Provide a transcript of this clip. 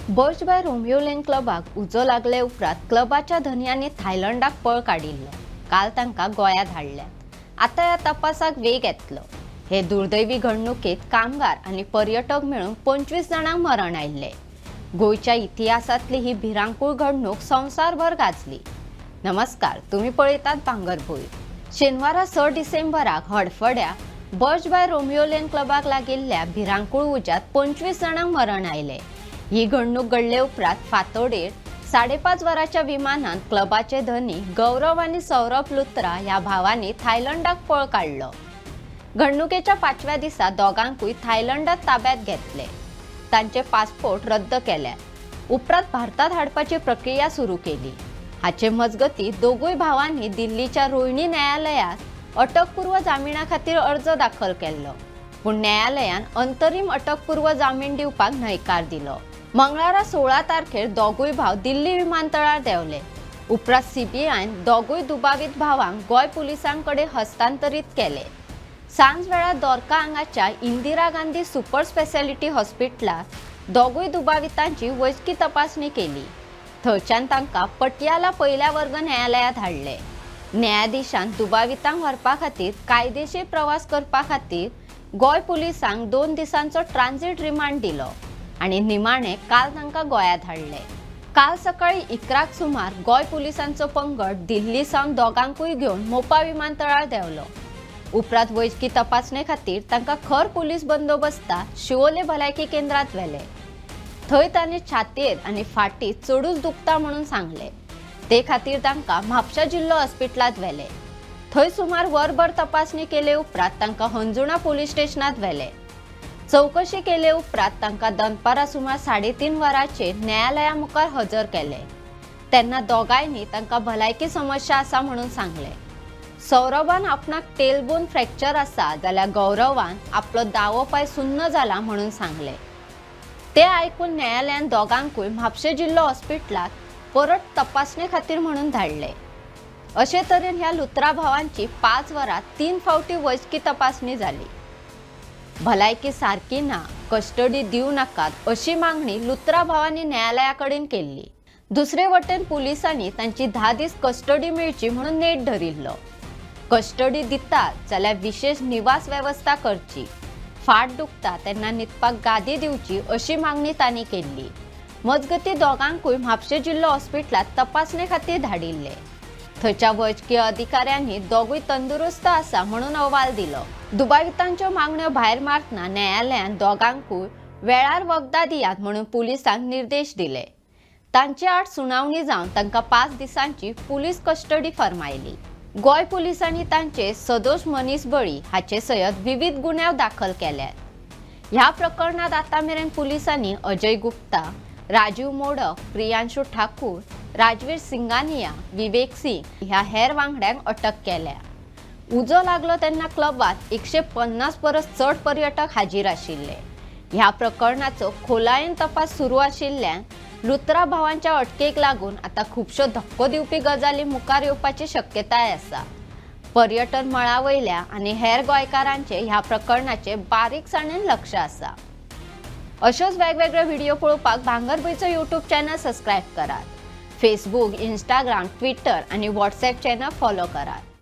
Birch by Romeo Lane क्लबाक उजो लागले उपरांत क्लबाच्या धनयांनी थायलंडाक पळ काडिल्लो. काल तांकां गोंयांत हाडल्यात. आतां ह्या तपासाक वेग येतलो. हे दुर्दैवी घडणुकेत कामगार आनी पर्यटक मेळून 25 जाणांक मरण आयिल्लें. गोंयच्या इतिहासांतली ही भिरांकूळ घडणूक संवसारभर गाजली. नमस्कार, तुम्ही पळयतात भांगरभूंय. शेनवारा 6 डिसेंबराक हडफड्या बर्च बाय रोमियो लेन क्लबाक लागिल्ल्या भिरांकूळ उज्यांत 25 जाणांक मरण आयलें. ही घडणूक घडले उपरांत फांतोडेर 5:30 वरांच्या विमानान क्लबाचे धनी गौरव आनी सौरभ लुत्रा ह्या भावांनी थायलंडाक पळ काडलो. घडणुकेच्या पांचव्या दिसा दोगांकूय थायलंडात ताब्यात घेतले. तांचे पासपोर्ट रद्द केल्यात. उपरांत भारतात हाडपाची प्रक्रिया सुरू केली. हाचे मजगती दोगूय भावांनी दिल्लीच्या रोहिणी न्यायालयात अटकपूर्व जामिना खातीर अर्ज दाखल केल्लो, पूण न्यायालयान अंतरीम अटकपूर्व जामीन दिवपाक न्हयकार दिलो. मंगळारा 16 तारखेर दोगूय भाव दिल्ली विमानतळार देंवले. उपरांत सीबीआयन दोगूय दुबावीत भावांक गोंय पुलिसां कडेन हस्तांतरीत केले. सांज वेळार दोरका हांगाच्या इंदिरा गांधी सुपर स्पेशालिटी हॉस्पिटलांत दोगूय दुबावितांची वैजकी तपासणी केली. थंयच्यान तांकां पटियाला पयल्या वर्ग न्यायालयांत हाडले. न्यायाधीशान दुबावितांक व्हरपा खातीर कायदेशीर प्रवास करपा खातीर गोंय पुलिसांक 2 दिसांचो ट्रान्झीट रिमांड दिलो आनी निमाणे काल तांकां गोंयांत हाडले. काल सकाळी 11 सुमार गोंय पुलिसांचो पंगड दिल्ली सावन दोगांकूय घेवन मोपा विमानतळार देंवलो. उपरांत वैजकी तपासणे खातीर तांकां खर पुलीस बंदोबस्तात शिवोले भलायकी केंद्रात व्हेले. थंय तांणी छातयेत आनी फाटीत चडूच दुखता म्हणून सांगले. ते खातीर तांकां म्हापशा जिल्लो हॉस्पिटलांत व्हेले. थंय सुमार वरभर तपासणी केले उपरांत तांकां हंजुणा पुलीस स्टेशनात व्हेले. चवकशी केले उपरांत तांकां दनपारां सुमार 3:30 वरांचेर न्यायालया मुखार हजर केले. तेन्ना दोगांयनी तांकां भलायकी समस्या आसा म्हणून सांगले. सौरभान आपणाक टेलबोन फ्रॅक्चर आसा, जाल्यार गौरवान आपलो दावो पांय सुन्न जाला म्हणून सांगले. ते आयकून न्यायालयान दोगांकूय म्हापशें जिल्लो हॉस्पिटलांत परत तपासणे खातीर म्हणून धाडले. अशे तरेन ह्या लुत्रा भावांची 5 वरां 3 फावटी वैजकी तपासणी जाली. भलायकी सारकी ना, कस्टडी दिवं नाकात अशी मागणी लुत्रा भावांनी न्यायालया कडेन केल्ली. दुसरे वटेन पुलिसांनी तांची 10 दीस कस्टडी मेळची म्हणून नेट धरिल्लो. कस्टडी दितात जाल्यार विशेष निवास वेवस्था करची, फाट दुखता तेन्ना न्हिदपाक गादी दिवची अशी मागणी तांणी केल्ली. मजगती दोगांकूय म्हापशें जिल्लो हॉस्पिटलांत तपासणे खातीर धाडिल्ले. थंयच्या वैजकी अधिकाऱ्यांनी दोगूय तंदुरुस्त आसा म्हणून अहवाल दिलो. दुबावितांच्यो मागण्यो भायर मारतना न्यायालयान दोगांकूय वेळार वखदां दियात म्हणून पुलिसांक निर्देश दिले. तांचे आड सुनावणी जावन तांकां 5 दिसांची पुलीस कस्टडी फर्मायली. गोंय पुलिसांनी तांचे सदोष मनीसबळी हाचे सयत विविध गुन्यांव दाखल केल्यात. ह्या प्रकरणात आतां मेरेन पुलिसांनी अजय गुप्ता, राजीव मोडक, प्रियांशू ठाकूर, राजवीर सिंगानिया, विवेक सिंग ह्या हेर वांगड्यांक अटक केल्या. उजो लागलो तेन्ना क्लबात 150 परस चड पर्यटक हाजीर आशिल्ले. ह्या प्रकरणाचो खोलायेन तपास सुरू आशिल्ल्यान लुत्रा भावांच्या अटकेक लागून आतां खुबश्यो धक्को दिवपी गजाली मुखार येवपाची शक्यताय आसा. पर्यटन मळा वयल्या आनी हेर गोंयकारांचे ह्या प्रकरणाचे बारीकसाणेन लक्ष आसा. अश्योच वेगवेगळे व्हिडिओ पळोवपाक भांगरभूंयचो यूट्यूब चॅनल सबस्क्रायब करात. फेसबूक, इंस्टाग्राम, ट्विटर आनी व्हॉट्सॅप चॅनल फॉलो करात.